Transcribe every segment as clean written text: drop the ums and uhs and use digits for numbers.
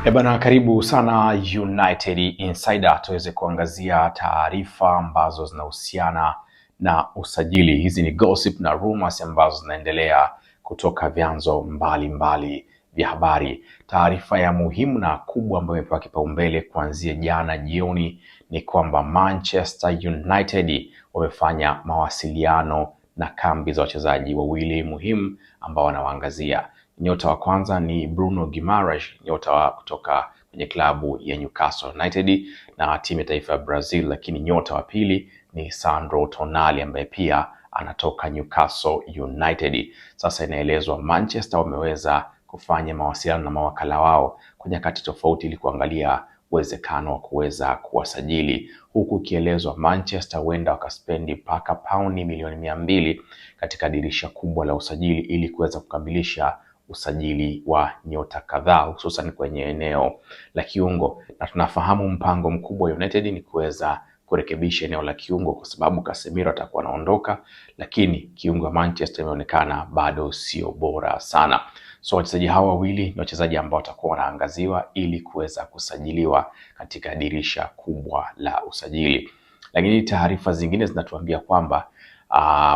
E bana, karibu sana United Insider tuweze kuangazia taarifa ambazo zinahusiana na usajili. Hizi ni gossip na rumors ambazo zinaendelea kutoka vyanzo mbalimbali vya habari. Taarifa ya muhimu na kubwa ambayo imepewa kipaumbele kuanzia jana jioni ni kwamba Manchester United wamefanya mawasiliano na kambi za wachezaji wawili muhimu ambao wanawaangazia. Nyota wa kwanza ni Bruno Guimaraes, nyota wa kutoka kwenye klabu ya Newcastle United na timu ya taifa ya Brazil, lakini nyota wa pili ni Sandro Tonali ambaye pia anatoka Newcastle United. Sasa inaelezwa Manchester wameweza kufanya mawasiliano na mawakala wao kwa nyakati tofauti ili kuangalia uwezekano wa kuweza kuwasajili, huku ikielezwa Manchester huenda wakaspendi mpaka pauni milioni 200 katika dirisha kubwa la usajili ili kuweza kukamilisha usajili wa nyota kadhaa hususan kwenye eneo la kiungo, na tunafahamu mpango mkubwa wa United ni kuweza kurekebisha eneo la kiungo kwa sababu Casemiro atakuwa anaondoka, lakini kiungo wa Manchester imeonekana bado sio bora sana. So wachezaji hawa wawili ni wachezaji ambao watakuwa wanaangaziwa ili kuweza kusajiliwa katika dirisha kubwa la usajili. Lakini taarifa zingine zinatuambia kwamba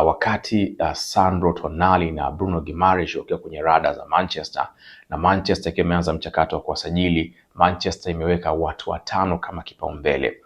wakati Sandro Tonali na Bruno Guimaraes wakiwa kwenye rada za Manchester na Manchester ikiwa imeanza mchakato wa kuwasajili, Manchester imeweka watu watano kama kipaumbele.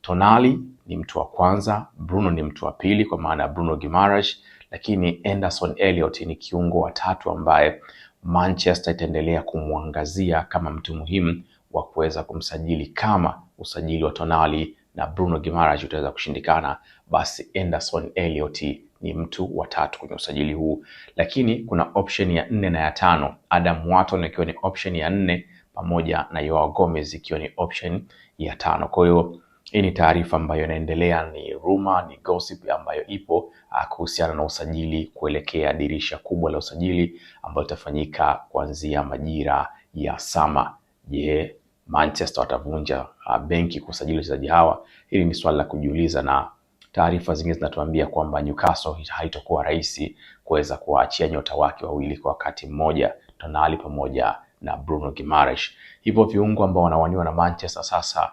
Tonali ni mtu wa kwanza, Bruno ni mtu wa pili kwa maana ya Bruno Guimaraes, lakini Anderson Elliot ni kiungo wa tatu ambaye Manchester itaendelea kumwangazia kama mtu muhimu wa kuweza kumsajili kama usajili wa Tonali na Bruno Guimaraes utaweza kushindikana, basi Anderson Elliot ni mtu wa tatu kwenye usajili huu, lakini kuna option ya nne na ya tano, Adam Wharton ikiwa ni option ya nne pamoja na Joao Gomez ikiwa ni option ya tano. Kwa hiyo hii ni taarifa ambayo inaendelea, ni rumor, ni gossip ambayo ipo kuhusiana na usajili kuelekea dirisha kubwa la usajili ambayo itafanyika kuanzia majira ya sama. Je, Manchester watavunja benki kusajili wachezaji hawa? Hili ni swali la kujiuliza, na taarifa zingine zinatuambia kwamba Newcastle haitokuwa rahisi kuweza kuwaachia nyota wake wawili kwa wakati mmoja, Tonali pamoja na Bruno Guimaraes. Hivyo viungo ambao wanawaniwa na Manchester sasa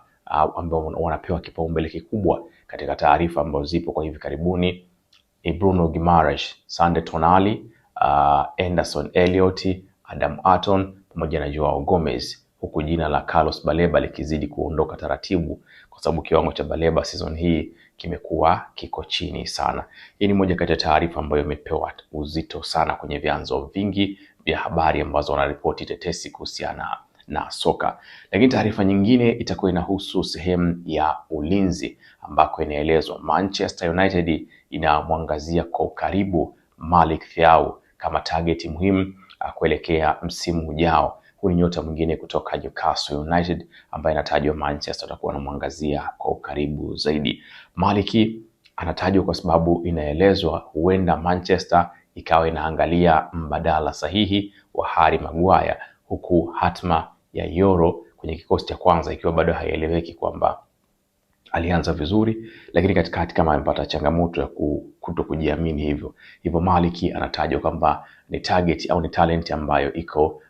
ambao wanapewa kipaumbele kikubwa katika taarifa ambazo zipo kwa hivi karibuni ni Bruno Guimaraes, Sande Tonali, Anderson Elliot, Adam Aton pamoja na Joao Gomez, huku jina la Carlos Baleba likizidi kuondoka taratibu, kwa sababu kiwango cha Baleba season hii kimekuwa kiko chini sana. Hii ni moja kati ya taarifa ambayo imepewa uzito sana kwenye vyanzo vingi vya habari ambazo wanaripoti tetesi kuhusiana na soka. Lakini taarifa nyingine itakuwa inahusu sehemu ya ulinzi ambako inaelezwa Manchester United inamwangazia kwa ukaribu Malick Thiaw kama target muhimu kuelekea msimu ujao. Huyu ni nyota mwingine kutoka Newcastle United ambaye anatajwa Manchester atakuwa anamwangazia kwa ukaribu zaidi. Malick anatajwa kwa sababu inaelezwa huenda Manchester ikawa inaangalia mbadala sahihi wa Harry Maguire, huku hatma ya Yoro kwenye kikosi cha kwanza ikiwa bado haieleweki kwamba alianza vizuri lakini katikati kama amepata changamoto ya kuto kujiamini hivyo hivyo. Maliki anatajwa kwamba ni target au ni talent ambayo iko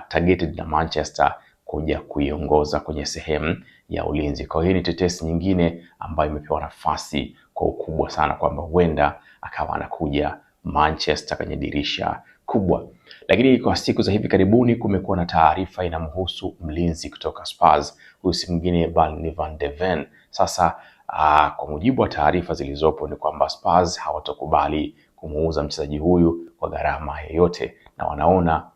targeted na Manchester kuja kuiongoza kwenye sehemu ya ulinzi. Kwa hiyo ni tetesi nyingine ambayo imepewa nafasi kwa ukubwa sana kwamba huenda akawa anakuja Manchester kwenye dirisha kubwa. Lakini kwa siku za hivi karibuni kumekuwa na taarifa inamhusu mlinzi kutoka Spurs, huyu si mwingine bali ni Van de Ven. Sasa kwa mujibu wa taarifa zilizopo ni kwamba Spurs hawatokubali kumuuza mchezaji huyu kwa gharama yoyote, na wanaona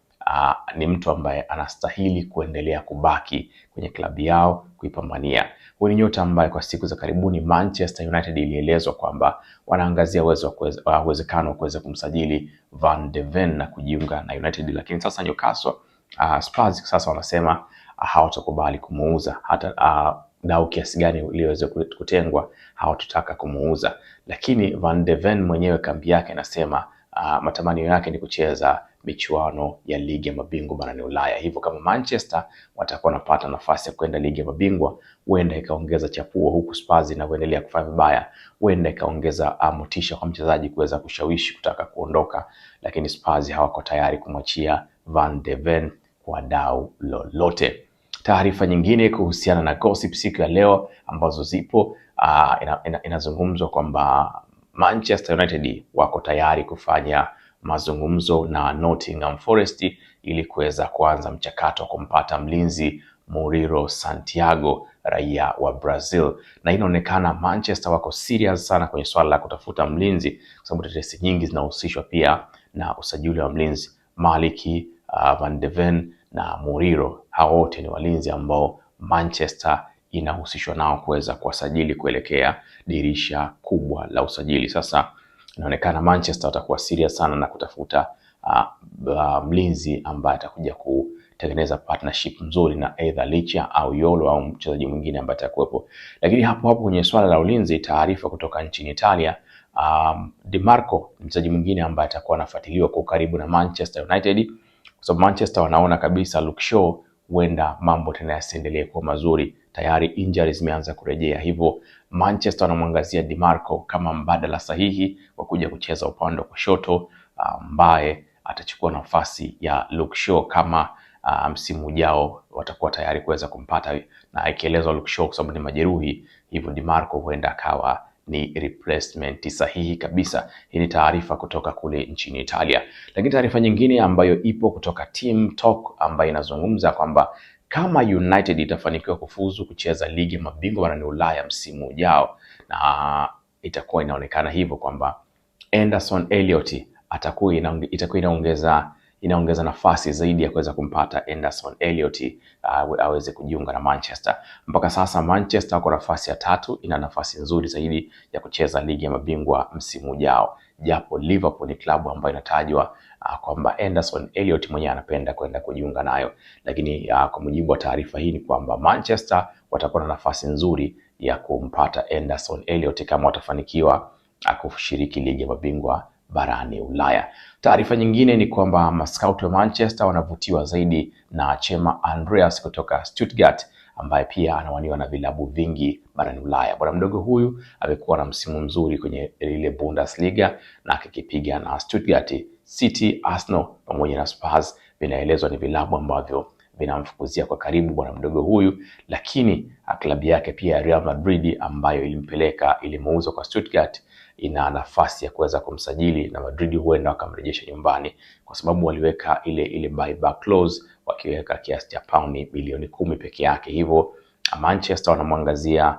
ni mtu ambaye anastahili kuendelea kubaki kwenye klabu yao kuipambania. Huyu ni nyota ambaye kwa siku za karibuni Manchester United ilielezwa kwamba wanaangazia uwezekano wa kuweza kumsajili Van de Ven na kujiunga na United, lakini sasa Newcastle, Spurs sasa wanasema hawatakubali kumuuza hata dau kiasi gani iliweze kutengwa, hawatotaka kumuuza. Lakini Van de Ven mwenyewe kambi yake inasema matamanio yake ni kucheza michuano ya ligi ya mabingwa barani Ulaya. Hivyo kama Manchester watakuwa wanapata nafasi ya kwenda ligi ya mabingwa, huenda ikaongeza chapuo, huku Spurs inavyoendelea kufanya vibaya, huenda ikaongeza motisha kwa mchezaji kuweza kushawishi kutaka kuondoka, lakini Spurs hawako tayari kumwachia Van de Ven kwa dau lolote. Taarifa nyingine kuhusiana na gossip siku ya leo ambazo zipo inazungumzwa kwamba Manchester United wako tayari kufanya mazungumzo na Nottingham Forest ili kuweza kuanza mchakato wa kumpata mlinzi Murilo Santiago, raia wa Brazil, na inaonekana Manchester wako serious sana kwenye swala la kutafuta mlinzi, kwa sababu tetesi nyingi zinahusishwa pia na usajili wa mlinzi Maliki Van de Ven na Murilo. Hao wote ni walinzi ambao Manchester inahusishwa nao kuweza kuwasajili kuelekea dirisha kubwa la usajili. Sasa inaonekana Manchester watakuwa serious sana na kutafuta mlinzi ambaye atakuja kutengeneza partnership nzuri na either Licha au Yolo au mchezaji mwingine ambaye atakuwepo. Lakini hapo hapo kwenye swala la ulinzi, taarifa kutoka nchini Italia, Di Marco mchezaji mwingine ambaye atakuwa anafuatiliwa kwa ukaribu na Manchester United, kwa sababu Manchester wanaona kabisa Luke Shaw huenda mambo tena yasiendelee kuwa mazuri, tayari injuries zimeanza kurejea, hivyo Manchester wanamwangazia Di Marco kama mbadala sahihi wa kuja kucheza upande wa kushoto ambaye atachukua nafasi ya Luke Shaw kama msimu ujao watakuwa tayari kuweza kumpata, na ikielezwa Luke Shaw kwa sababu ni majeruhi, hivyo Di Marco huenda akawa ni replacement sahihi kabisa. Hii ni taarifa kutoka kule nchini Italia. Lakini taarifa nyingine ambayo ipo kutoka Team Talk ambayo inazungumza kwamba kama United itafanikiwa kufuzu kucheza ligi ya mabingwa barani Ulaya msimu ujao, na itakuwa inaonekana hivyo kwamba Anderson Elliot atakuwa itakuwa inaongeza nafasi zaidi ya kuweza kumpata Anderson Elliot aweze kujiunga na Manchester. Mpaka sasa Manchester wako nafasi ya tatu, ina nafasi nzuri zaidi ya kucheza ligi ya mabingwa msimu ujao, japo Liverpool ni klabu ambayo inatajwa kwamba Anderson Elliot mwenyewe anapenda kwenda kujiunga nayo, lakini kwa mujibu wa taarifa hii ni kwamba Manchester watakuwa na nafasi nzuri ya kumpata Anderson Elliot kama watafanikiwa kushiriki ligi ya mabingwa barani Ulaya. Taarifa nyingine ni kwamba maskauti wa Manchester wanavutiwa zaidi na Chema Andreas kutoka Stuttgart ambaye pia anawaniwa na vilabu vingi barani Ulaya. Bwana mdogo huyu amekuwa na msimu mzuri kwenye ile Bundesliga na akikipiga na Stuttgart. City, Arsenal pamoja na Spurs vinaelezwa ni vilabu ambavyo vinamfukuzia kwa karibu bwana mdogo huyu, lakini klabu yake pia ya Real Madrid ambayo ilimpeleka ilimuuza kwa Stuttgart ina nafasi ya kuweza kumsajili na Madrid huenda wakamrejesha nyumbani kwa sababu waliweka ile buyback clause wakiweka kiasi cha pauni bilioni 10 peke yake. Hivyo Manchester wanamwangazia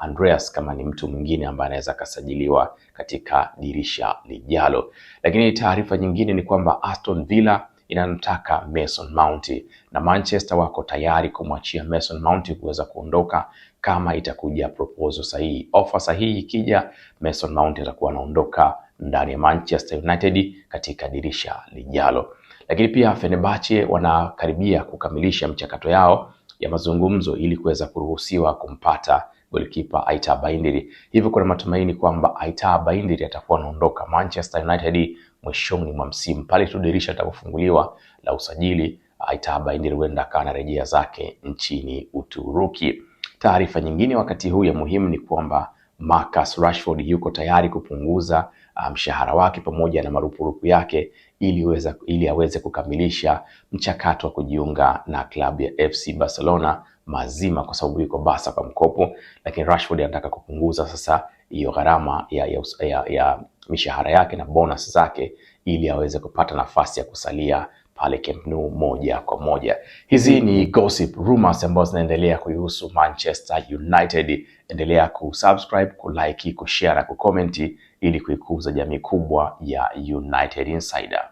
Andreas kama ni mtu mwingine ambaye anaweza akasajiliwa katika dirisha lijalo. Lakini taarifa nyingine ni kwamba Aston Villa inamtaka Mason Mount na Manchester wako tayari kumwachia Mason Mount kuweza kuondoka kama itakuja proposal sahihi, ofa sahihi ikija, Mason Mount atakuwa anaondoka ndani ya Manchester United katika dirisha lijalo. Lakini pia Fenerbahce wanakaribia kukamilisha mchakato yao ya mazungumzo ili kuweza kuruhusiwa kumpata golikipa Aita Bayindir. Hivyo kuna matumaini kwamba Aita Bayindir atakuwa anaondoka Manchester United mwishoni mwa msimu pale tu dirisha litakapofunguliwa la usajili. Aita Bayindir huenda akawa anarejea zake nchini Uturuki. Taarifa nyingine wakati huu ya muhimu ni kwamba Marcus Rashford yuko tayari kupunguza mshahara wake pamoja na marupurupu yake ili aweze kukamilisha mchakato wa kujiunga na klabu ya FC Barcelona mazima, kwa sababu yuko Barca kwa mkopo, lakini Rashford anataka kupunguza sasa hiyo gharama ya mishahara yake na bonus zake ili aweze kupata nafasi ya kusalia pale Camp Nou moja kwa moja. Hizi ni gossip rumors ambazo zinaendelea kuihusu Manchester United. Endelea kusubscribe, kulike, kushare na kucomment ili kuikuza jamii kubwa ya United Insider.